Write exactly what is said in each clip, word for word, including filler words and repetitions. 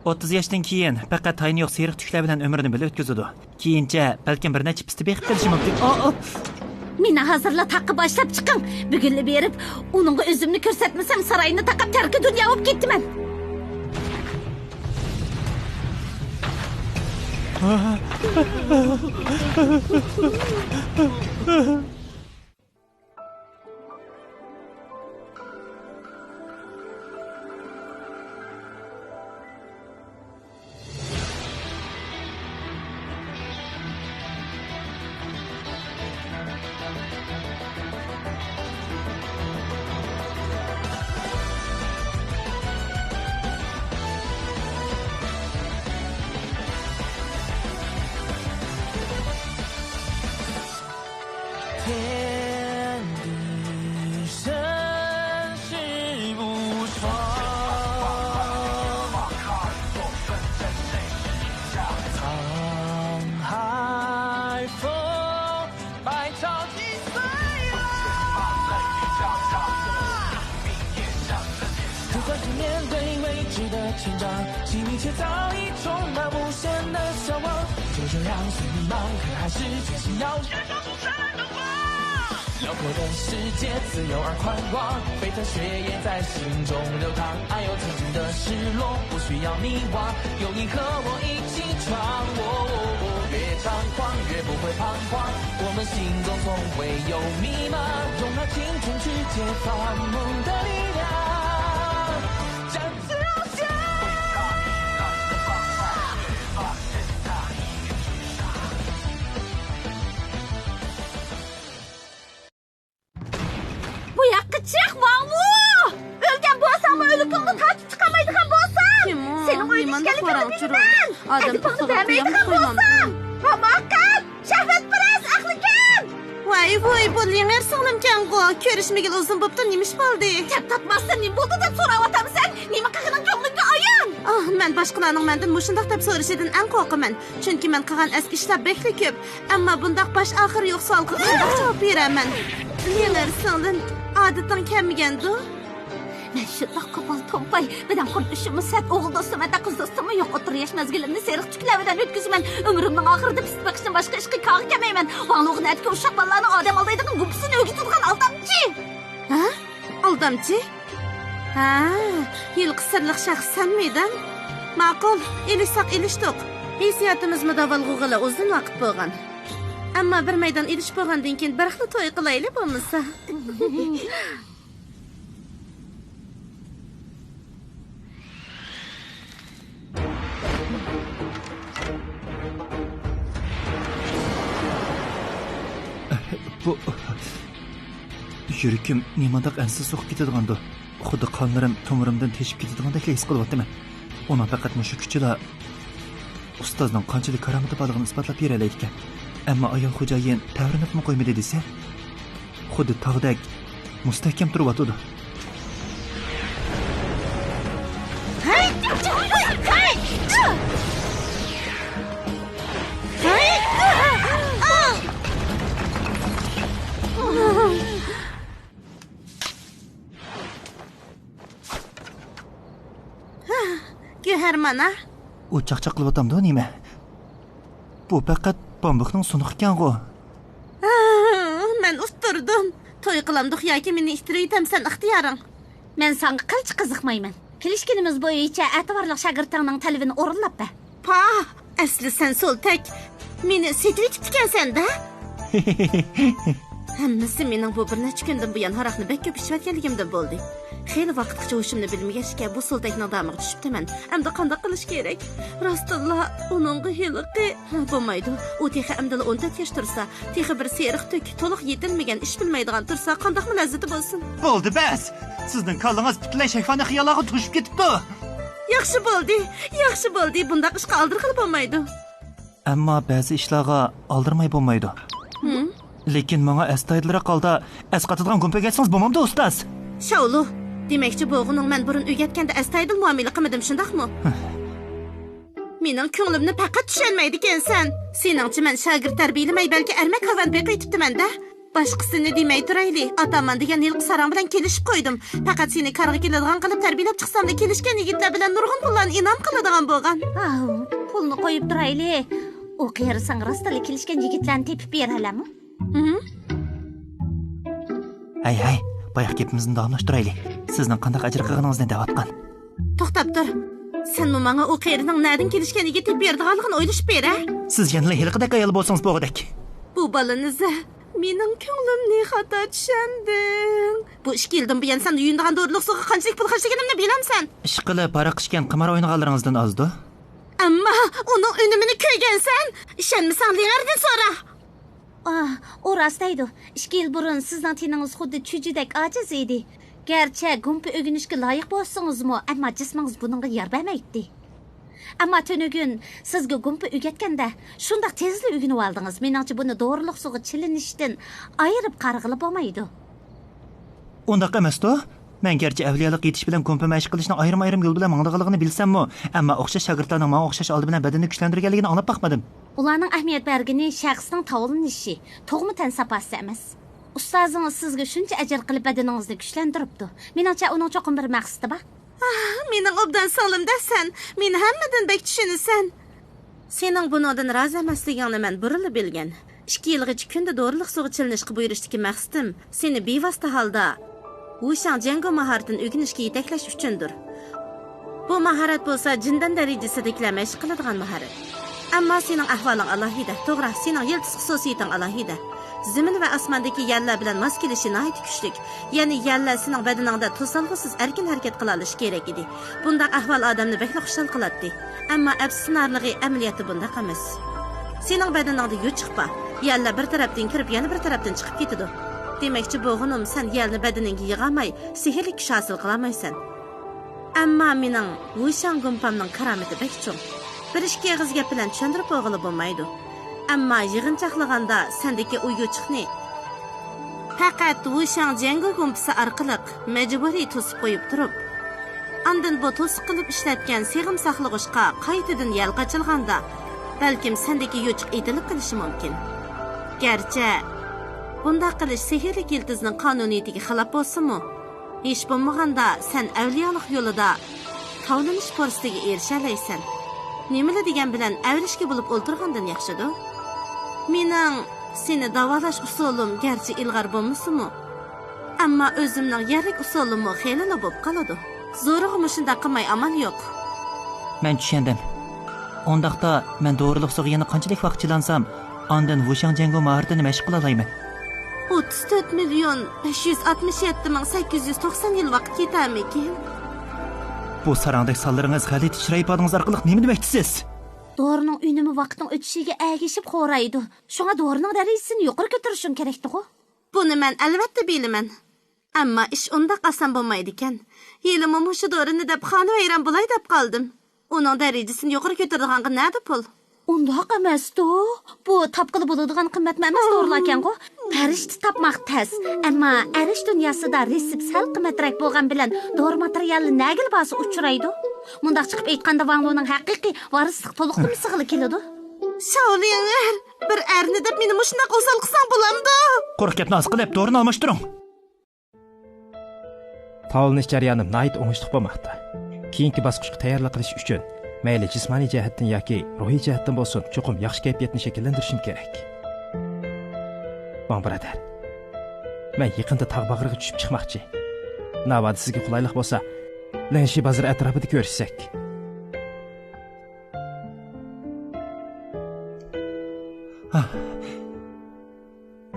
ئوتتۇز ياشتىن كېيىن پەقەت تايىنى يوق سېرىق تۈكلەر بىلەن ئۆمرىنى بىللە ئۆتكۈزىدۇ. كېيىنچە بەلكىم بىر نەچچە پىستە بېقىپ قېلىشى مۇمكىن. ئا، ئا! مېنى ھازىرلا تاغقا باشلاپ چىقىڭ. بۈگۈنلا بېرىپ، ئۇنىڭغا ئۆزۈمنى كۆرسەتمىسەم، ساراينى تاقاپ تەركە دۇنيا بولۇپ كېتىمەن. بۇ ياققا چىق، ۋاڭۋۇ! ئۆلگەن بولساڭمۇ، ئۆلۈكۈڭنى تارتىپ چىقالمايدىغان بولساڭ، كىم ئۇ؟ سېنىڭ ئۆيدە ئىكەنلىكىڭنى بىلىمەن. ئادەم ئەدىپىڭنى بەرمەيدىغان بولساڭ، ھاماقەت! شەھۋەتپەرەس ئەقلىكەن! ۋاي ۋۇي، بۇ لىڭەر سىڭلىمكەنغۇ. كۆرۈشمىگىلى ئۇزۇن بوپتۇ، نېمە ئىش بولدى؟ گەپ تارتماستىن، نېمە بولدى دەپ سوراۋاتامسەن؟ نېمە قىلغىنىڭ كۆڭلۈڭگە ئايان! ئاھ، مەن باشقىلارنىڭ مەندىن مۇشۇنداق دەپ سورىشىدىن ئەڭ قورقىمەن. چۈنكى مەن قىلغان ئەسكى ئىشلار بەكلا كۆپ. ئەمما بۇنداق باش ئاخىرى يوق سوئالغا قانداق جاۋاب بېرەرمەن؟ لىڭەر سىڭلىم، ئادىتىڭ كەلمىگەندۇ؟ مەن شۇنداق قوپال تومپاي، بىلەن قۇربۇشۇممۇ سەت، ئوغۇل دوستۇم ھەتتا قىز دوستۇممۇ يوق. ئوتتۇرا ياش مەزگىلىمنى سېرىق تۈكلەر بىلەن ئۆتكۈزىمەن. ئۆمرۈمنىڭ ئاخىرىدا پىست بېقىشتىن باشقا ئىشقا كارغا كەلمەيمەن. ۋاڭلۇغ نەدىكى ئۇششاق بالىلارنىڭ ئادەم ئالدايدىغان گۇمپىسىنى ئۆگىتىدىغان ئالدامچى. ھە؟ ئالدامچى؟ ھە، ھېلىقى سىرلىق شەخس سەنمىدىڭ؟ ماقۇل، ئېلىشساق ئېلىشتۇق. ھېسسىياتىمىزمۇ داۋالغۇغىلى ئۇزۇن ۋاقىت بولغان. ئەمما بىر مەيدان ئېلىشىپ بولغاندىن كېيىن بىراقلا توي قىلايلى بولمىسا. بۇ يۈرىكىم نېمانداق ئەنسىز سوقۇپ كېتىدىغاندۇ؟ خۇددى قانلىرىم تومۇرۇمدىن تېشىپ كېتىدىغاندەكلا ھېس قىلىۋاتىمەن. ئۇنىڭ پەقەت مۇشۇ كۈچىلا ئۇستازنىڭ قانچىلىك كارامىتى بارلىقىنى ئىسپاتلاپ بېرەلەيدىكەن. ئەمما ئايال خوجايىن تەۋرىنىپمۇ قويمىدى دېسە، خۇددى تاغدەك مۇستەھكەم تۇرۇۋاتىدۇ. گۆھەر مانا. ئۇ چاقچاق قىلىۋاتامدۇ نېمە؟ بۇ پەقەت بامبۇكنىڭ سۇنۇقى ئىكەنغۇ. مەن ئۇتتۇردۇم. توي قىلامدۇق ياكى مېنى ئىتتىرىۋېتەمسەن، ئىختىيارىڭ. مەن ساڭا قىلچە قىزىقمايمەن. كېلىشكىنىمىز بويىچە ئەتىۋارلىق شاگىرتىڭنىڭ تەلىپىنى ئورۇنلاپ بەر. پاھ، ئەسلى سەن سولتەك. مېنى سېتىۋېتىپتىكەنسەن-دە. ھەممىسى مېنىڭ بۇ بىر نەچچە كۈندىن بۇيان ھاراقنى بەك كۆپ ئىچىۋەتكەنلىكىمدىن بولدى. خېلى ۋاقىتقىچە ھوشۇمنى بىلمىگەچكە، بۇ سولتەكنىڭ دامىغا چۈشۈپتىمەن. ئەمدى قانداق قىلىش كېرەك؟ راستتىنلا، ئۇنىڭغا ھېلىقى، ھە، بولمايدۇ. ئۇ تېخى ئەمدىلا ئون تۆت ياش تۇرسا، تېخى بىر سېرىق تۈك، تولۇق يېتىلمىگەن، ئىش بىلمەيدىغان تۇرسا، قانداقمۇ لەززىتى بولسۇن؟ بولدى، بەس! سىزنىڭ كاللىڭىز پۈتۈنلەي شەيتانىي خىياللارغا توشۇپ كېتىپتۇ. ياخشى بولدى، ياخشى بولدى، بۇنداق ئىشقا ئالدىرىغىلى بولمايدۇ. ئەمما بەزى ئىشلارغا ئالدىرىماي بولمايدۇ. ھىم؟ لېكىن ماڭا ئەستايىدىلراق ھالدا ئەسقاتىدىغان گۇمپەك ئەتسىڭىز بولمامدۇ، ئۇستاز؟ شاۋلۇ، دېمەكچى بولغىنىڭ مەن بۇرۇن ئۆگەتكەندە ئەستايىدىل مۇئامىلە قىلمىدىم، شۇنداقمۇ؟ مېنىڭ كۆڭلۈمنى پەقەت چۈشەنمەيدىكەنسەن. سېنىڭچە مەن شاگىرت تەربىيەلىمەي، بەلكى ئەرمەك ھايۋان بېقىۋېتىپتىمەن-دە. باشقىسىنى دېمەي تۇرايلى، ئاتامان دېگەن ھېلىقى ساراڭ بىلەن كېلىشىپ قويدۇم. پەقەت سېنى كارغا كېلىدىغان قىلىپ تەربىيەلەپ چىقساملا، كېلىشكەن يىگىتلەر بىلەن نۇرغۇن پۇللارنى ئىنئام قىلىدىغان بولغان. ئاۋۇ، پۇلنى قويۇپ تۇرايلى. ئۇ قېرى ساڭا راستلا كېلىشكەن يىگىتلەرنى تېپىپ بېرەلەمۇ؟ ھە؟ ھەي، ھەي، باياق گېپىمىزنى داۋاملاشتۇرايلى. سىزنىڭ قانداق ئەجىر قىلغىنىڭىزنى دەۋاتقان. توختاپ تۇر. سەنمۇ ماڭا ئۇ قېرىنىڭ نەدىن كېلىشكەن يىگىت تېپىپ بېرىدىغانلىقىنى ئويلىشىپ بېرە. سىز يەنىلا ھېلىقىدەك ئايال بولسىڭىز بولغۇدەك. بۇ بالىنى ئىزدە. مېنىڭ كۆڭلۈمنى خاتا چۈشەندىڭ. بۇ ئىككى يىلدىن بۇيان سەن يۇيۇنىدىغان دورىلىق سۇغا قانچىلىك پۇل خەجلىگىنىمنى بىلەمسەن؟ ئىشقىلىپ، ھاراق ئىچكەن، قىمار ئوينىغانلىرىڭىزدىن ئازدۇ. ئەمما ئۇنىڭ ئۈنۈمىنى كۆرگەنسەن. ئىشەنمىسەڭ، لىڭەردىن سورا. ئاھ، ئۇ راست دەيدۇ. ئىككى يىل بۇرۇن سىزنىڭ تېنىڭىز خۇددى چۈجىدەك ئاجىز ئىدى. گەرچە گۇمپا ئۆگىنىشكە لايىق بولسىڭىزمۇ، ئەمما جىسمىڭىز بۇنىڭغا يار بەرمەيتتى. ئەمما تۈنۈگۈن سىزگە گۇمپا ئۆگەتكەندە، شۇنداق تېزلا ئۆگىنىۋالدىڭىز. مېنىڭچە، بۇنى دورىلىق سۇغا چىلىنىشتىن ئايرىپ قارىغىلى بولمايدۇ. ئۇنداق ئەمەستۇ؟ مەن گەرچە ئەۋلىيالىققا يېتىش بىلەن گۇمپا مەشىق قىلىشنىڭ ئايرىم-ئايرىم يول بىلەن ماڭىدىغانلىقىنى بىلسەممۇ، ئەمما ئوخشاش شاگىرتلارنىڭ ماڭا ئوخشاش ئالدى بىلەن بەدىنىنى كۈچلەندۈرگەنلىكىنى ئاڭلاپ باقمىدىم. ئۇلارنىڭ ئەھمىيەت بەرگىنى شەخسنىڭ تاۋلىنىشى، تۇغما تەن ساپاسى ئەمەس. ئۇستازىڭىز سىزگە شۇنچە ئەجىر قىلىپ بەدىنىڭىزنى كۈچلەندۈرۈپتۇ. مېنىڭچە، ئۇنىڭ چوقۇم بىر مەقسىتى بار. ئاھ، مېنىڭ ئوبدان سىڭلىم-دە سەن. مېنى ھەممىدىن بەك چۈشىنىسەن. سېنىڭ بۇنىڭدىن رازى ئەمەسلىكىڭنى مەن بۇرۇنلا بىلگەن. ئىككى يىلغىچە كۈندە دورىلىق سۇغا چىلىنىشقا بۇيرۇشتىكى مەقسىتىم، سېنى بىۋاسىتە ھالدا ۋۇشاڭ جيەنگو ماھارىتىنى ئۆگىنىشكە يېتەكلەش ئۈچۈندۇر. بۇ ماھارەت بولسا جىندەن دەرىجىسىدىكىلەر مەشىق قىلىدىغان ماھارەت. ئەمما سېنىڭ ئەھۋالىڭ ئالاھىدە، توغرا، سېنىڭ يىلتىز خۇسۇسىيىتىڭ ئالاھىدە. زېمىن ۋە ئاسماندىكى يەللەر بىلەن ماس كېلىشى ناھايىتى كۈچلۈك. يەنى يەللەر سېنىڭ بەدىنىڭدە توسالغۇسىز ئەركىن ھەرىكەت قىلالىشى كېرەك ئىدى. بۇنداق ئەھۋال ئادەمنى بەكلا خۇشال قىلاتتى. ئەمما ئەپسۇسلىنارلىقى، ئەمەلىيەتتە بۇنداق ئەمەس. سېنىڭ بەدىنىڭدە يوچۇق بار. يەللەر بىر تەرەپتىن كىرىپ، يەنە بىر تەرەپتىن چىقىپ كېتىدۇ. دېمەكچى بولغىنىم، سەن يەلنى بەدىنىڭگە يىغالماي، سېھىرلىك كۈچ ھاسىل قىلالمايسەن. ئەمما مېنىڭ ۋۇشاڭ گۇمپامنىڭ كارامىتى بەك چوڭ. بىر ئىككى ئېغىز گەپ بىلەن چۈشەندۈرۈپ بولغىلى بولمايدۇ. ئەمما يىغىنچاقلىغاندا سەندىكى ئۇ يوچۇقنى پەقەت ۋۇشاڭ جيەنگو گۇمپىسى ئارقىلىق مەجبۇرىي توسۇپ قويۇپ تۇرۇپ، ئاندىن بۇ توسۇق قىلىپ ئىشلەتكەن سىغىم ساقلىغۇچقا قايتىدىن يەل قاچىلىغاندا، بەلكىم سەندىكى يوچۇق ئېتىلىپ قېلىشى مۇمكىن. گەرچە بۇنداق قىلىش سېھىرلىك يىلتىزنىڭ قانۇنىيىتىگە خىلاپ بولسىمۇ، ھېچ بولمىغاندا سەن ئەۋلىيالىق يولىدا تاۋلىنىش پۇرسىتىگە ئېرىشەلەيسەن. نېمىلا دېگەن بىلەن ئەۋرىشكە بولۇپ ئولتۇرغاندىن ياخشىدۇ. مېنىڭ سېنى داۋالاش ئۇسۇلۇم گەرچە ئىلغار بولمىسىمۇ، ئەمما ئۆزۈمنىڭ يەرلىك ئۇسۇلۇممۇ خېلىلا بولۇپ قالىدۇ. زورىغا مۇشۇنداق قىلماي ئامال يوق. مەن چۈشەندىم. ئۇنداقتا مەن دورىلىق سۇغا يەنە قانچىلىك ۋاقىت چىلانسام، ئاندىن ۋۇشاڭ جيەنگو ماھارىتىنى مەشىق قىلالايمەن؟ ئوتتۇز تۆت مىليون بەش يۈز ئاتمىش يەتتە مىڭ سەككىز يۈز توقسان يىل ۋاقىت كېتەرمىكىن؟ بۇ ساراڭدەك سانلىرىڭىز، غەلىتە چىراي ئىپادىڭىز ئارقىلىق نېمە دېمەكچىسىز؟ دورىنىڭ ئۈنۈمى ۋاقىتنىڭ ئۆتۈشىگە ئەگىشىپ خورايدۇ. شۇڭا دورىنىڭ دەرىجىسىنى يۇقىرى كۆتۈرۈشۈڭ كېرەكتىغۇ؟ بۇنى مەن ئەلۋەتتە بىلىمەن. ئەمما ئىش ئۇنداق ئاسان بولمايدىكەن. ھېلىمۇ مۇشۇ دورىنى دەپ خانىۋەيران بولاي دەپ قالدىم. ئۇنىڭ دەرىجىسىنى يۇقىرى كۆتۈرىدىغانغا نەدە پۇل؟ ئۇنداق ئەمەستۇ. بۇ تاپقىلى بولىدىغان قىممەت ئەمەس دورىلاركەنغۇ. پەرىشتە تاپماق تەس. ئەمما ئەرش دۇنياسىدا رېتسېپ سەل قىممەترەك بولغان بىلەن دورا ماتېرىيالى نەگىلا بارسا ئۇچرايدۇ. مۇنداقچە قىلىپ ئېيتقاندا، ۋاڭلۇنىڭ ھەقىقىي ۋارىسلىق تولۇقلىمىسىغىلا كېلىدۇ. شاۋلىڭېر، بىر ئەرنى دەپ مېنى مۇشۇنداق ئوسال قىلساڭ بولامدۇ؟ قۇرۇق گەپنى ئاز قىلىپ، دورىنى ئالماشتۇرۇڭ. تاۋلىنىش جەريانىم ناھايىتى ئوڭۇشلۇق بولماقتا. كېيىنكى باسقۇچقا تەييارلىق قىلىش ئۈچۈن، مەيلى جىسمانىي جەھەتتىن ياكى روھىي جەھەتتىن بولسۇن، چوقۇم ياخشى كەيپىياتنى شەكىللەندۈرۈشۈم كېرەك. ۋاڭ بۇرادەر، مەن يېقىندا تاغ باغرىغا چۈشۈپ چىقماقچى. ناۋادا سىزگە قولايلىق بولسا، لېڭشى بازىرى ئەتراپىدا كۆرۈشسەك. ھا.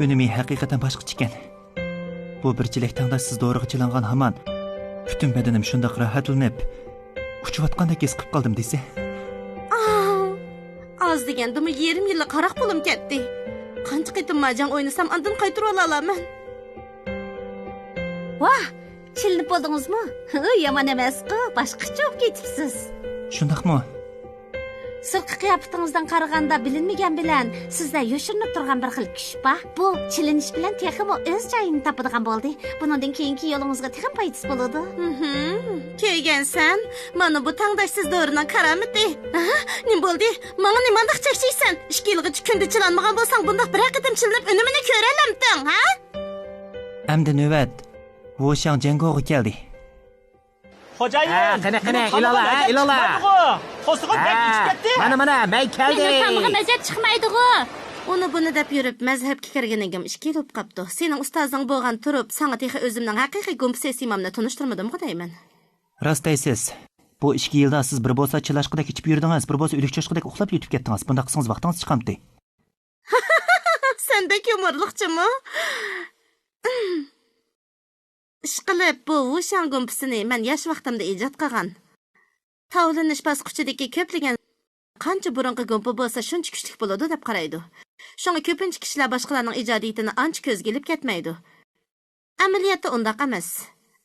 ئۈنۈمى ھەقىقەتەن باشقىچە ئىكەن. بۇ بىر چېلەك تەڭداش سىز دورىغا چىلانغان ھامان، پۈتۈن بەدىنىم شۇنداق راھەتلىنىپ، ئۇچۇۋاتقاندەك ھېس قىلىپ قالدىم دېسە. ئاھ، ئاز دېگەندىمۇ يېرىم يىللىق ھاراق پۇلۇم كەتتى. قانچە قېتىم ماجاڭ ئوينىسام، ئاندىن قايتۇرۇۋالالامەن. ۋاھ، چىلىنىپ بولدىڭىزمۇ؟ ھە، يامان ئەمەسقۇ، باشقىچە بولۇپ كېتىپسىز. شۇنداقمۇ؟ سىرتقى قىياپىتىڭىزدىن قارىغاندا بىلىنمىگەن بىلەن سىزدە يوشۇرۇنۇپ تۇرغان بىر خىل كۈچ بار. بۇ چېلىنىش بىلەن تېخىمۇ ئۆز جايىنى تاپىدىغان بولدى. بۇنىڭدىن كېيىنكى يولىڭىزغا تېخىمۇ پايدىسى بولىدۇ. ھىم، كۆرگەنسەن، مانا بۇ تەڭداشسىز دورىنىڭ كارامىتى. ئاھا، نېمە بولدى؟ ماڭا نېمانداق چەكچەيسەن؟ ئىككى يىلغىچە كۈندە چىلانمىغان بولساڭ، بۇنداق بىرەر قېتىم چىلىنىپ ئۈنۈمىنى كۆرەلەمتىڭ، ھە؟ ئەمدى نۆۋەت ۋۇشياڭ جيەنگوغا كەلدى. خوجايىن، ھە، قېنى، قېنى، نېمە ئىلالار، قالغان ھە، ئىلالار؟ چىقمايدىغۇ؟ توسۇقۇم بەك ھە، ئېچىپ كەتتى. مانا، مانا، مەن كەلدىم. مېنىڭ تامغىم ئەجەب چىقمايدىغۇ. ئۇنى بۇنى دەپ يۈرۈپ، مەزھەپكە كىرگىنىڭگىم ئىككى يىل بولۇپ قاپتۇ. سېنىڭ ئۇستازىڭ بولغان تۇرۇپ، ساڭا تېخى ئۆزۈمنىڭ ھەقىقىي گۇمپىسى سىمامنى تونۇشتۇرمىدىمغۇ دەيمەن. راست دەيسىز. بۇ ئىككى يىلدا سىز بىر بولسا چىلاشقىدەك ئىچىپ يۈردىڭىز، بىر بولسا ئۆلۈك چوشقىدەك ئۇخلاپ يېتىپ كەتتىڭىز. بۇنداق قىلسىڭىز ۋاقتىڭىز چىقامتى؟ سەن بەك يۇمۇرلۇقچىمۇ؟ ئىشقىلىپ، بۇ ۋۇشياڭ گۇمپىسىنى مەن ياش ۋاقتىمدا ئىجاد قىلغان. تاۋلىنىش باسقۇچىدىكى كۆپلىگەن قانچە بۇرۇنقى گۇمپا بولسا شۇنچە كۈچلۈك بولىدۇ دەپ قارايدۇ. شۇڭا كۆپىنچە كىشىلەر باشقىلارنىڭ ئىجادىيىتىنى ئانچە كۆزگە ئىلىپ كەتمەيدۇ. ئەمەلىيەتتە ئۇنداق ئەمەس.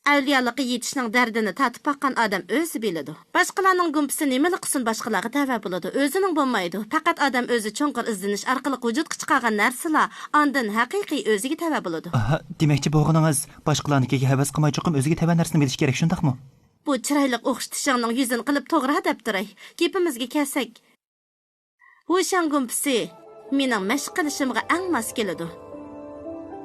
ئەۋلىيالىققا يېتىشنىڭ دەردىنى تارتىپ باققان ئادەم ئۆزى بىلىدۇ. باشقىلارنىڭ گۇمپىسى نېمىلا قىلسۇن باشقىلارغا تەۋە بولىدۇ، ئۆزىنىڭ بولمايدۇ. پەقەت ئادەم ئۆزى چوڭقۇر ئىزدىنىش ئارقىلىق ۋۇجۇدقا چىقارغان نەرسىلا ئاندىن ھەقىقىي ئۆزىگە تەۋە بولىدۇ. ئاھا، دېمەكچى بولغىنىڭىز، باشقىلارنىڭكىگە ھەۋەس قىلماي چوقۇم ئۆزىگە تەۋە نەرسىنى بىلىش كېرەك، شۇنداقمۇ؟ بۇ چىرايلىق ئوخشىتىشىڭنىڭ يۈزىنى قىلىپ توغرا دەپ تۇراي. گېپىمىزگە كەلسەك، ۋۇشياڭ گۇمپىسى مېنىڭ مەشىق قىلىشىمغا ئەڭ ماس كېلىدۇ.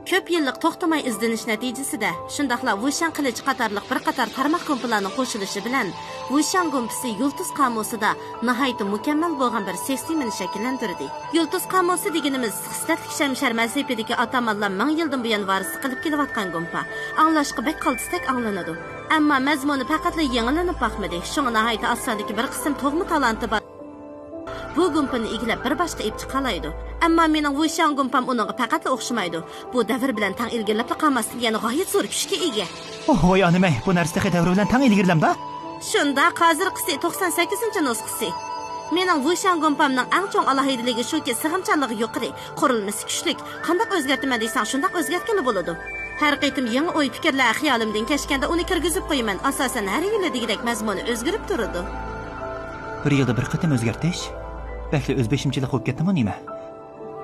كۆپ يىللىق توختىماي ئىزدىنىش نەتىجىسىدە، شۇنداقلا ۋۇشياڭ قىلىچى قاتارلىق بىر قاتار تارماق گۇمپىلارنىڭ قوشۇلۇشى بىلەن، ۋۇشياڭ گۇمپىسى يۇلتۇز قامۇسىدا ناھايىتى مۇكەممەل بولغان بىر سىستېمىنى شەكىللەندۈردى. يۇلتۇز قامۇسى دېگىنىمىز خىسلەتلىك شەمشەر مەزھىپىدىكى ئاتامانلار مىڭ يىلدىن بۇيان ۋارىسلىق قىلىپ كېلىۋاتقان گۇمپا. ئاڭلاشقا بەك قالتىستەك ئاڭلىنىدۇ. ئەمما مەزمۇنى پەقەتلا يېڭىلىنىپ باقمىدى. شۇڭا ناھايىتى ئاز ساندىكى بىر قىسىم تۇغما تالانتى بار. بۇ گۇمپىنى ئىگىلەپ بىر باشقا ئېلىپ چىقالايدۇ. ئەمما مېنىڭ ۋۇشياڭ گۇمپام ئۇنىڭغا پەقەتلا ئوخشىمايدۇ. بۇ دەۋر بىلەن تەڭ ئىلگىرىلەپلا قالماستىن، يەنە غايەت زور كۈچكە ئىگە. ئوھ، ۋاي ئانىمەي، بۇ نەرسە تېخى دەۋر بىلەن تەڭ ئىلگىرىلەمدۇ؟ شۇنداق، ھازىرقىسى توقسان سەككىزىنچى نۇسخىسى. مېنىڭ ۋۇشياڭ گۇمپامنىڭ ئەڭ چوڭ ئالاھىدىلىكى شۇكى، سىغىمچانلىقى يۇقىرى، قۇرۇلمىسى كۈچلۈك. قانداق ئۆزگەرتىمەن دېسەڭ، شۇنداق ئۆزگەرتكىلى بولىدۇ. ھەر قېتىم يېڭى ئوي-پىكىرلەر خىيالىمدىن كەچكەندە، ئۇنى كىرگۈزۈپ قويىمەن. ئاساسەن، ھەر يىلى دېگۈدەك مەزمۇنى ئۆزگىرىپ تۇرىدۇ. بىر يىلدا بىر قېتىم ئۆزگەرتىش؟ بەكلا ئۆزبېشىمچىلىق بولۇپ كەتتىمۇ نېمە؟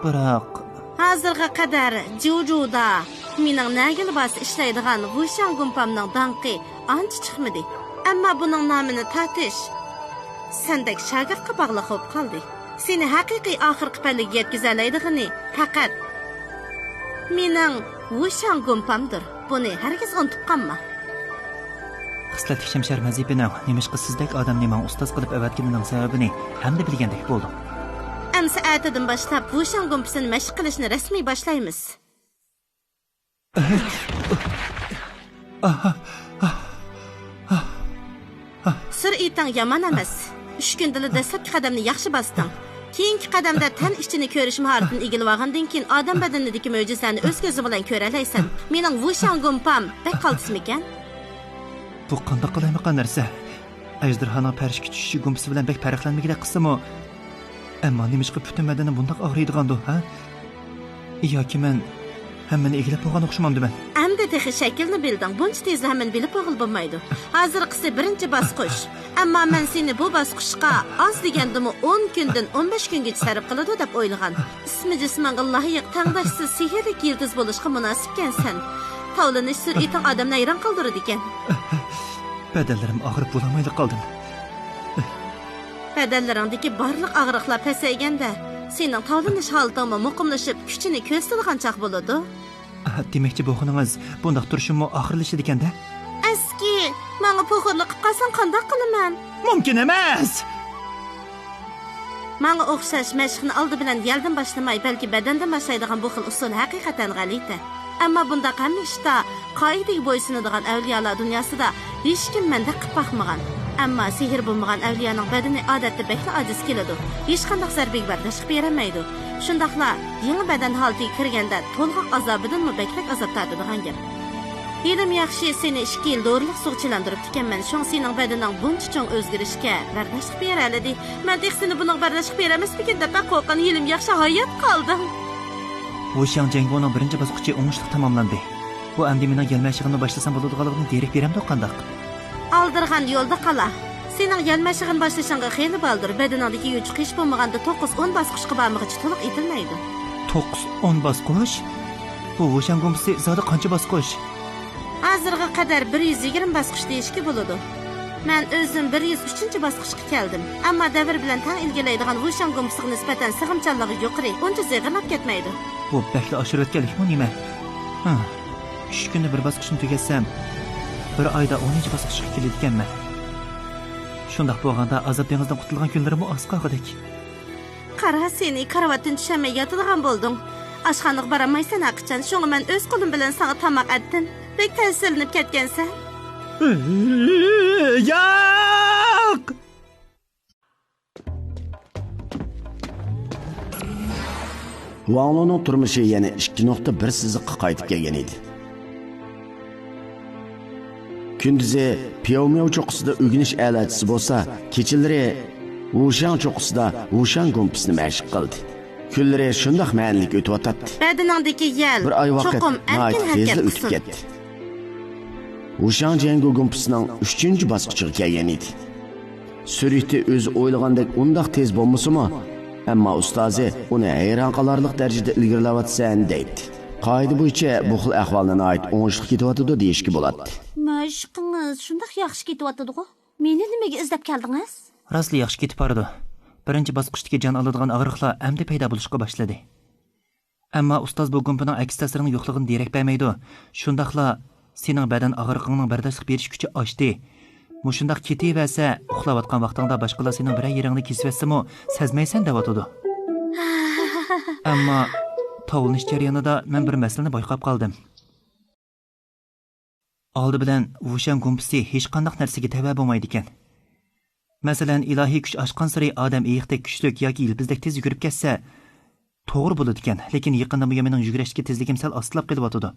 بىراق، ھازىرغا قەدەر جۇجۇدا مېنىڭ نەگىلا بارسا ئىشلەيدىغان ۋۇشياڭ گۇمپامنىڭ داڭقى ئانچە چىقمىدى. ئەمما بۇنىڭ نامىنى تارتىش سەندەك شاگىرتقا باغلىق بولۇپ قالدى. سېنى ھەقىقىي ئاخىرقى پەللىگە يەتكۈزەلەيدىغىنى پەقەت مېنىڭ ۋۇشياڭ گۇمپامدۇر. بۇنى ھەرگىز ئۇنتۇپ قالما. خىسلەتلىك شەمشەر مەزھىپىنىڭ نېمىشقا سىزدەك ئادەمنى ماڭا ئۇستاز قىلىپ ئەۋەتكىنىنىڭ سەۋەبىنى ئەمدى بىلگەندەك بولدۇم. ئەمسە ئەتىدىن باشلاپ ۋۇشياڭ گۇمپىسىنى مەشىق قىلىشنى رەسمىي باشلايمىز. سۈرئىتىڭ يامان ئەمەس. ئۈچ كۈندىلا دەسلەپكى قەدەمنى ياخشى باستىڭ. كېيىنكى قەدەمدە تەن ئىچىنى كۆرۈش ماھارىتىنى ئىگىلىۋالغاندىن كېيىن، ئادەم بەدىنىدىكى مۆجىزىلەرنى ئۆز كۆزۈڭ بىلەن كۆرەلەيسەن. مېنىڭ ۋۇشياڭ گۇمپام بەك قالتىسمىكەن؟ بۇ قانداق قالايمىقان نەرسە؟ ئەجدىھانىڭ پەرىشكە چۈشۈشى گۇمپىسى بىلەن بەك پەرقلەنمىگۈدەك قىلسىمۇ، ئەمما نېمىشقا پۈتۈن بەدىنىم بۇنداق ئاغرىيدىغاندۇ، ھە؟ ياكى مەن ھەممىنى ئىگىلەپ بولغان ئوخشىمامدىمەن؟ ئەمدى تېخى شەكىلنى بىلدىڭ، بۇنچە تېزلا ھەممىنى بىلىپ بولغىلى بولمايدۇ. ھازىرقىسى بىرىنچى باسقۇچ. ئەمما مەن سېنى بۇ باسقۇچقا ئاز دېگەندىمۇ ئون كۈندىن ئون بەش كۈنگىچە سەرپ قىلىدۇ دەپ ئويلىغان. ئىسمى جىسمىڭغا لايىق، تەڭداشسىز سېھىرلىك يىلتىز بولۇشقا مۇناسىپكەنسەن. تاۋلىنىش سۈرئىتىڭ ئادەمنى ھەيران قالدۇرىدىكەن. بەدەنلىرىم ئاغرىپ بولالمايلا قالدىم. بەدەنلىرىڭدىكى بارلىق ئاغرىقلار پەسەيگەندە، سېنىڭ تاۋلىنىش ھالىتىڭمۇ مۇقىملىشىپ، كۈچىنى كۆرسىتىدىغان چاغ بولىدۇ. دېمەكچى بولغىنىڭىز، بۇنداق تۇرۇشۇممۇ ئاخىرلىشىدىكەندە؟ ئەسكى، ماڭا پوخۇرلۇق قىلىپ قالساڭ قانداق قىلىمەن؟ مۇمكىن ئەمەس! ماڭا ئوخشاش مەشىقنى ئالدى بىلەن يەلدىن باشلىماي، بەلكى بەدەندىن باشلايدىغان بۇ خىل ئۇسۇل ھەقىقەتەن غەلىتە. ئەمما بۇنداق ھەممە ئىشتا قائىدىگە بويسۇنىدىغان ئەۋلىيالار دۇنياسىدا ھېچكىم مەندەك قىلىپ باقمىغان. ئەمما سېھىر بولمىغان ئەۋلىيانىڭ بەدىنى ئادەتتە بەكلا ئاجىز كېلىدۇ. ھېچقانداق زەربىگە بەرداشلىق بېرەلمەيدۇ. شۇنداقلا يېڭى بەدەن ھالىتىگە كىرگەندە تولغاق ئازابىدىنمۇ بەكرەك ئازاب تارتىدىغان گەپ. ھېلىمۇ ياخشى، سېنى ئىككى يىل دورىلىق سۇغا چىلاندۇرۇپتىكەنمەن، شۇڭا سېنىڭ بەدىنىڭ بۇنچە چوڭ ئۆزگىرىشكە بەرداشلىق بېرەلىدى. مەن تېخى سېنى بۇنىڭغا بەرداشلىق بېرەلمەسمىكىن دەپ بەك قورققان، ھېلىمۇ ياخشى ھايات قالدىڭ. ۋۇشياڭ جيەنگونىڭ بىرىنچى باسقۇچى ئوڭۇشلۇق تاماملاندى. بۇ ئەمدى مېنىڭ يەل مەشىقىمنى باشلىسام بولىدىغانلىقىدىن دېرەك بېرەمدۇ قانداق؟ ئالدىرىغان يولدا قالا. سېنىڭ يەل مەشىقىنى باشلىشىڭغا خېلى بالدۇر. بەدىنىڭدىكى يوچۇق ھېچ بولمىغاندا توققۇز ئون باسقۇچقا بارمىغۇچە تولۇق ئېتىلمەيدۇ. توققۇز ئون باسقۇچ؟ بۇ ۋۇشاڭ گۇمپىسى زادى قانچە باسقۇچ؟ ھازىرغا قەدەر بىر يۈز يىگىرمە باسقۇچ دېيىشكە بولىدۇ. مەن ئۆزۈم بىر يۈز ئۈچىنچى باسقۇچقا كەلدىم. ئەمما دەۋر بىلەن تەڭ ئىلگىرىلەيدىغان ۋۇشاڭ گۇمپىسىغا نىسبەتەن سىغىمچانلىقى يۇقىرى، ئۇنچە زىغىرلاپ كەتمەيدۇ. بۇ بەكلا ئاشۇرۇۋەتكەنلىكمۇ نېمە؟ ھە، ئۈچ كۈندە بىر باسقۇچنى تۈگەتسەم، بىر ئايدا ئونىنچى باسقۇچقا كېلىدىكەنمەن. شۇنداق بولغاندا ئازاب دېڭىزدىن قۇتۇلغان كۈنلىرىممۇ ئاز قالغۇدەك. قارا، سېنى كارىۋاتتىن چۈشەلمەي ياتىدىغان بولدۇڭ. ئاشخانىغا بارالمايسەن ھەرقاچان، شۇڭا مەن ئۆز قولۇم بىلەن ساڭا تاماق ئەتتىم. بەك تەسىرلىنىپ كەتكەنسەن. ياق! ۋاڭلۇنىڭ تۇرمۇشى يەنە ئىككى نۇقتا بىر سىزىققا قايتىپ كەلگەن ئىدى. كۈندۈزى پياۋمياۋ چوققىسىدا ئۆگىنىش ئەلچىسى بولسا، كېچىلىرى ۋۇشاڭ چوققىسىدا ۋۇشاڭ گۇمپىسىنى مەشىق قىلدى. كۈنلىرى شۇنداق مەنىلىك ئۆتۈۋاتاتتى. بەدىنىڭدىكى يەل بىر ئاي ۋاقىت چوقۇم ئەركىن ناھايىتى تېزلا ھەرىكەت ئۆتۈپ قىلسۇن. كەتتى. ۋۇشاڭ جيەنگۇ گۇمپىسىنىڭ ئۈچىنچى باسقۇچىغا كەلگەن ئىدى. سۈرئىتى ئۆزى ئويلىغاندەك ئۇنداق تېز بولمىسىمۇ، ئەمما ئۇستازى ئۇنى ھەيران قالارلىق دەرىجىدە ئىلگىرىلەۋاتىسەن دەيتتى. قائىدە بويىچە بۇ خىل ئەھۋالنى ناھايىتى ئوڭۇشلۇق كېتىۋاتىدۇ دېيىشكە بولاتتى. مەشىقىڭىز شۇنداق ياخشى كېتىۋاتىدىغۇ؟ مېنى نېمىگە ئىزدەپ كەلدىڭىز؟ راستلا ياخشى كېتىپ بارىدۇ. بىرىنچى باسقۇچتىكى جان ئالىدىغان ئاغرىقلار ئەمدى پەيدا بولۇشقا باشلىدى. ئەمما ئۇستاز بۇ گۇمپىنىڭ ئەكس تەسىرىنىڭ يوقلۇقىدىن دېرەك بەرمەيدۇ. شۇنداقلا سېنىڭ بەدەن ئاغرىقىڭنىڭ بەرداشلىق بېرىش كۈچى ئاشتى. مۇشۇنداق كېتىۋەرسە، ئۇخلاۋاتقان ۋاقتىڭدا باشقىلار سېنىڭ بىرەر يېرىڭنى كېسىۋەتسىمۇ سەزمەيسەن دەۋاتىدۇ. ئەمما تاۋلىنىش جەريانىدا مەن بىر مەسىلىنى بايقاپ قالدىم. ئالدى بىلەن ۋۇشەن گۇمپىسى ھېچقانداق نەرسىگە تەۋە بولمايدىكەن. مەسىلەن، ئىلاھىي كۈچ ئاشقانسېرى ئادەم ئېيىقتەك كۈچلۈك ياكى يىلپىزدەك تېز يۈگۈرۈپ كەتسە، توغرا بولىدىكەن، لېكىن يېقىندا بۇيان مېنىڭ يۈگۈرۈشتىكى تېزلىكىم سەل ئاستىلاپ قېلىۋاتىدۇ.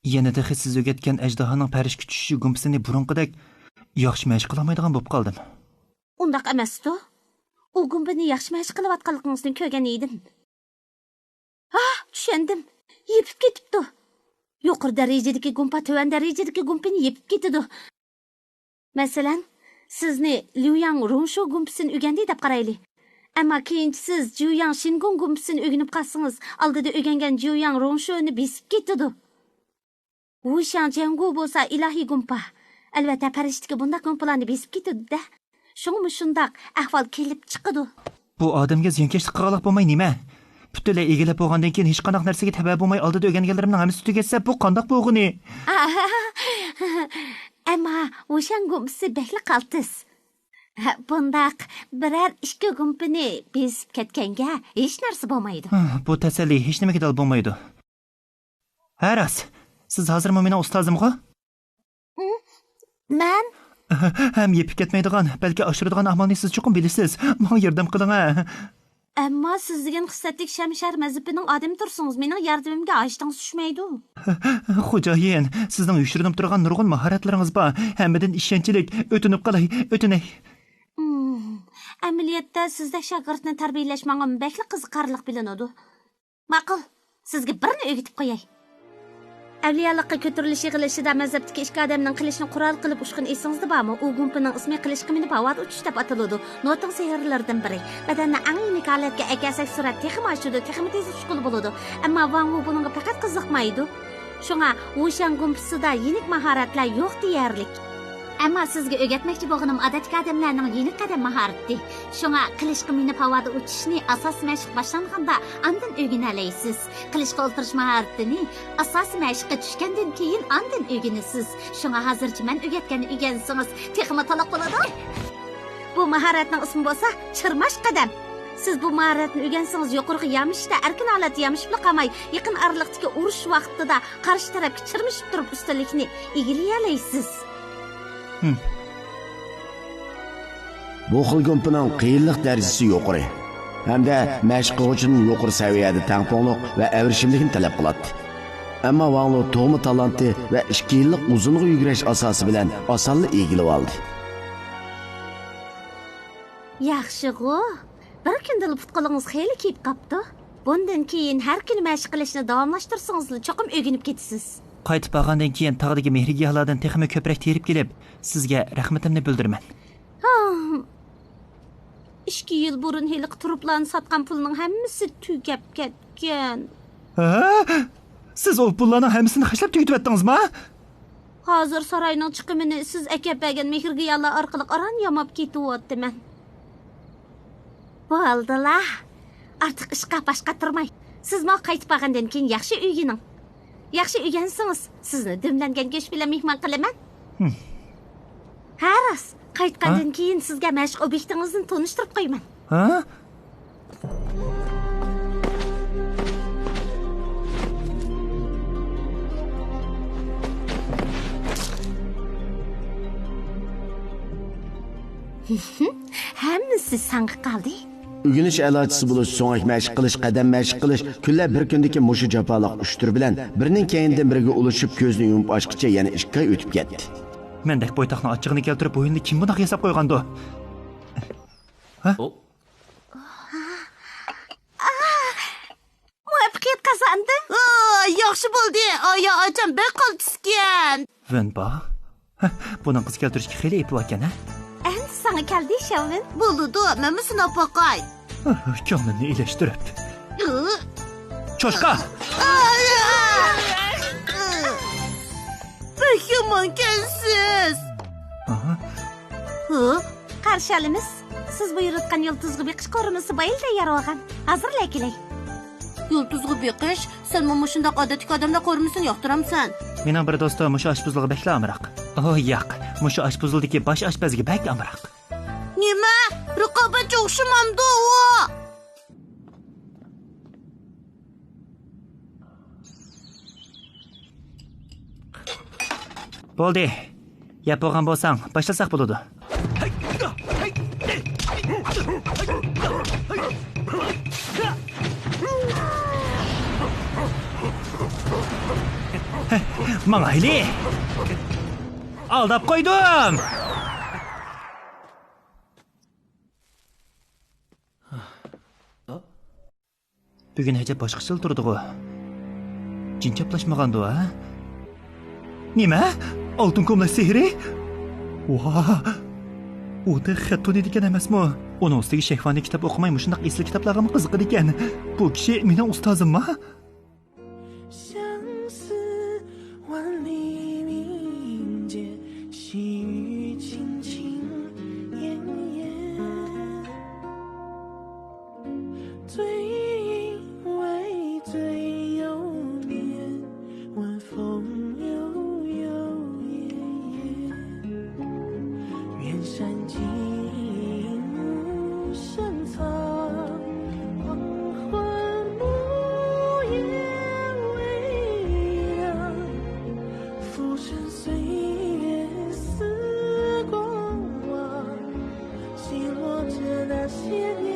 يەنە تېخى سىز ئۆگەتكەن ئەجدىھانىڭ پەرىشكە چۈشۈشى گۇمپىسىنى بۇرۇنقىدەك ياخشى مەشىق قىلالمايدىغان بولۇپ قالدىم. ئۇنداق ئەمەستۇ؟ ئۇ گۇمپىنى ياخشى مەشىق قىلىۋاتقانلىقىڭىزنى كۆرگەن ئىدىم. ھا، چۈشەندىم. يېپىپ كېتىپتۇ. يۇقىرى دەرىجىدىكى گۇمپا تۆۋەن دەرىجىدىكى گۇمپىنى يېپىپ كېتىدۇ. مەسىلەن، سىزنى ليۇياڭ روڭشۇ گۇمپىسىنى ئۆگەندى دەپ قارايلى. ئەمما كېيىنچە سىز جيۇياڭ شىنگۇڭ گۇمپىسىنى ئۆگىنىپ قالسىڭىز، ئالدىدا ئۆگەنگەن جيۇياڭ روڭشۇنى بېسىپ كېتىدۇ. ۋۇشياڭ جيەنگۇ بولسا ئىلاھىي گۇمپا. ئەلۋەتتە، پەرىشتىگە بۇنداق گۇمپىلارنى بېسىپ كېتىدۇ-دە. شۇڭا مۇشۇنداق ئەھۋال كېلىپ چىقىدۇ. بۇ ئادەمگە زىيانكەشلىك قىلغانلىق بولماي نېمە؟ پۈتۈنلەي ئىگىلەپ بولغاندىن كېيىن ھېچقانداق نەرسىگە تەۋە بولماي ئالدىدا ئۆگەنگەنلىرىمنىڭ ھەممىسى تۈگەتسە، بۇ قانداق بولغىنى؟ ئەمما ۋۇشياڭ گۇمپىسى بەكلا قالتىس. بۇنداق بىرەر ئىككى گۇمپىنى بېسىپ كەتكەنگە ھېچ نەرسە بولمايدۇ. بۇ تەسەللى ھېچنېمىگە دال بولمايدۇ. ھە، راست. سىز ھازىرمۇ مېنىڭ ئۇستازىمغۇ؟ مەن؟ ھەم يېپىپ كەتمەيدىغان، بەلكى ئاشۇرىدىغان ئامالنى سىز چوقۇم بىلىسىز. ماڭا ياردەم قىلىڭ ھە. ئەمما سىز دېگەن خىسلەتلىك شەمشەر مەزھىپىنىڭ ئادىمى تۇرسىڭىز، مېنىڭ ياردىمىمگە ھاجىتىڭىز چۈشمەيدۇ. خوجايىن، سىزنىڭ يوشۇرۇنۇپ تۇرغان نۇرغۇن ماھارەتلىرىڭىز بار. ھەممىدىن ئىشەنچلىك، ئۆتۈنۈپ قالاي، ئۆتۈنەي. ئەمەلىيەتتە سىزدەك شاگىرتنى تەربىيەلەش ماڭا بەكلا قىزىقارلىق بىلىنىدۇ. ماقۇل، سىزگە بىرنى ئۆگىتىپ قوياي. ئەۋلىيالىققا كۆتۈرۈلۈش يىغىلىشىدا مەزھەپتىكى ئىككى ئادەمنىڭ قىلىچنى قورال قىلىپ ئۇچقىنى ئېسىڭىزدە بارمۇ؟ ئۇ گۇمپىنىڭ ئىسمى قىلىچ قىمىنى پاۋادا ئۇچۇش دەپ ئاتىلىدۇ. نوتىڭ سېھىرلىرىدىن بىرى. بەدەننى ئەڭ يېنىك ھالەتكە ئەكەلسەك، سۈرئەت تېخىمۇ ئاشىدۇ، تېخىمۇ تېز ئۇچقىلى بولىدۇ. ئەمما ۋاڭ ۋۇ بۇنىڭغا پەقەت قىزىقمايدۇ. شۇڭا ۋۇشياڭ گۇمپىسىدا يېنىك ماھارەتلەر يوق دېيەرلىك. ئەمما سىزگە ئۆگەتمەكچى بولغىنىم ئادەتتىكى ئادەملەرنىڭ يېنىك قەدەم ماھارىتى. شۇڭا قىلىچقا مىنىپ ھاۋادا ئۇچۇشنى ئاساسىي مەشىق باشلانغاندا ئاندىن ئۆگىنەلەيسىز. قىلىچقا ئولتۇرۇش ماھارىتىنى ئاساسىي مەشىققە چۈشكەندىن كېيىن ئاندىن ئۆگىنىسىز. شۇڭا ھازىرچە مەن ئۆگەتكەننى ئۆگەنسىڭىز تېخىمۇ تولۇق بولىدۇ. بۇ ماھارەتنىڭ ئىسمى بولسا چىرماش قەدەم. سىز بۇ ماھارەتنى ئۆگەنسىڭىز يۇقىرىقى يامىشىشتا ئەركىن ھالەتتە يامىشىپلا قالماي، يېقىن ئارىلىقتىكى ئۇرۇش ۋاقتىدا قارشى تەرەپكە چىرمىشىپ تۇرۇپ ئۈستۈنلۈكنى ئىگىلىيەلەيسىز. ھىم. بۇ خىل گۇمپىنىڭ قىيىنلىق دەرىجىسى يۇقىرى ھەمدە مەشىق قىلغۇچىدىن يۇقىرى سەۋىيەدە تەڭپۇڭلۇق ۋە ئەۋرىشىملىكنى تەلەپ قىلاتتى. ئەمما ۋاڭ لۇ تۇغما تالانتى ۋە ئىككى يىللىق ئۇزۇنغا يۈگۈرۈش ئاساسى بىلەن ئاسانلا ئىگىلىۋالدى. ياخشىغۇ، بىر كۈندىلا پۇت-قولىڭىز خېلى كېيىپ قاپتۇ. بۇندىن كېيىن ھەر كۈنى مەشىق قىلىشنى داۋاملاشتۇرسىڭىزلا چوقۇم ئۆگىنىپ كېتىسىز. قايتىپ بارغاندىن كېيىن تاغدىكى مېھرىگاھلاردىن تېخىمۇ كۆپرەك تېرىپ كېلىپ، سىزگە رەھمىتىمنى بىلدۈرىمەن. ئىككى يىل بۇرۇن ھېلىقى تۇرۇپلارنى ساتقان پۇلنىڭ ھەممىسى تۈگەپ كەتكەن. ھە؟ سىز ئۇ پۇللارنىڭ ھەممىسىنى خەجلەپ تۈگىتىۋەتتىڭىزما؟ ھازىر ساراينىڭ چىقىمىنى سىز ئەكەپ بەرگەن مېھىرگىيالار ئارقىلىق ئاران ياماپ كېتىۋاتىمەن. بولدىلا. ئارتۇق ئىشقا باش قاتۇرماي. سىزمۇ قايتىپ بارغاندىن كېيىن ياخشى ئۆگىنىڭ. ياخشى ئۆگەنسىڭىز، سىزنى دۈملەنگەن گۆش بىلەن مېھمان قىلىمەن. ھە راست، قايتقاندىن كېيىن سىزگە مەشىق ئوبيېكتىڭىزنى تونۇشتۇرۇپ قويىمەن. ھە؟ ھەممىسى ساڭا قالدى. ئۆگىنىش ئەلاچىسى بولۇش، سۆڭەك مەشىق قىلىش، قەدەم مەشىق قىلىش، كۈنلەر بىر كۈندىكى مۇشۇ جاپالىق ئۈچ تۈر بىلەن بىرىنىڭ كەينىدىن بىرىگە ئۇلىشىپ، كۆزنى يۇمۇپ ئاچقىچە يەنە ئىككى ئاي ئۆتۈپ كەتتى. مەندەك بويتاقنىڭ ئاچچىقىنى كەلتۈرۈپ، بۇ يىلنى كىم بۇنداق ياساپ قويغاندۇ؟ ھە؟ ئو. مۇۋەپپەقىيەت قازاندىم. ئا، ياخشى بولدى. ئايا ئاچام بەك قالتىسكەن. ۋېنبا، بۇنىڭ قىز كەلتۈرۈشكە خېلى ئېپى باركەن، ھە؟ ئەمدى ساڭا كەلدى، شياۋېن. بولىدۇ، مەنمۇ سىناپ باقاي. كۆڭلۈمنى ئېلىشتۈرۈپ. ئۇ. چوشقا! ئايا! بەك يامانكەنسىز. ئاھا. ھە؟ قارشى ئالىمىز. سىز بۇيرۇتقان يۇلتۇزغا بېقىش قورۇمىسى بايىلا تەييار بولغان. ھازىرلا ئەكېلەي. يۇلتۇزغا بېقىش؟ سەنمۇ مۇشۇنداق ئادەتتىكى ئادەملەر قورۇمىسىنى ياقتۇرامسەن؟ مېنىڭ بىر دوستۇم مۇشۇ ئاشپۇزۇلغا بەكلا ئامراق. ئوھ، ياق، مۇشۇ ئاشپۇزۇلدىكى باش ئاشپەزگە بەك ئامراق. نېمە؟ رىقابەتچى ئوخشىمامدۇ ئۇ؟ بولدى. يەپ بولغان بولساڭ، باشلىساق بولىدۇ. ماڭايلى! ئالداپ قويدۇم! بۈگۈن ئەجەب باشقىچىلا تۇردىغۇ. جىن چاپلاشمىغاندۇ، ھە؟ نېمە؟ ئالتۇن كوملا سېھرى؟ ۋاھ! ئۇ تېخى خەت تونۇيدىكەن ئەمەسمۇ؟ ئۇنىڭ ئۈستىگە شەھۋانىي كىتاب ئوقۇماي مۇشۇنداق ئېسىل كىتابلارغىمۇ قىزىقىدىكەن. بۇ كىشى مېنىڭ ئۇستازىمما؟ 相思万里凝结，细雨轻轻点点。最因为最有眠，晚风悠悠夜夜。远山静木深藏，黄昏木叶微凉。 浮生岁月似过往，细落着那些年。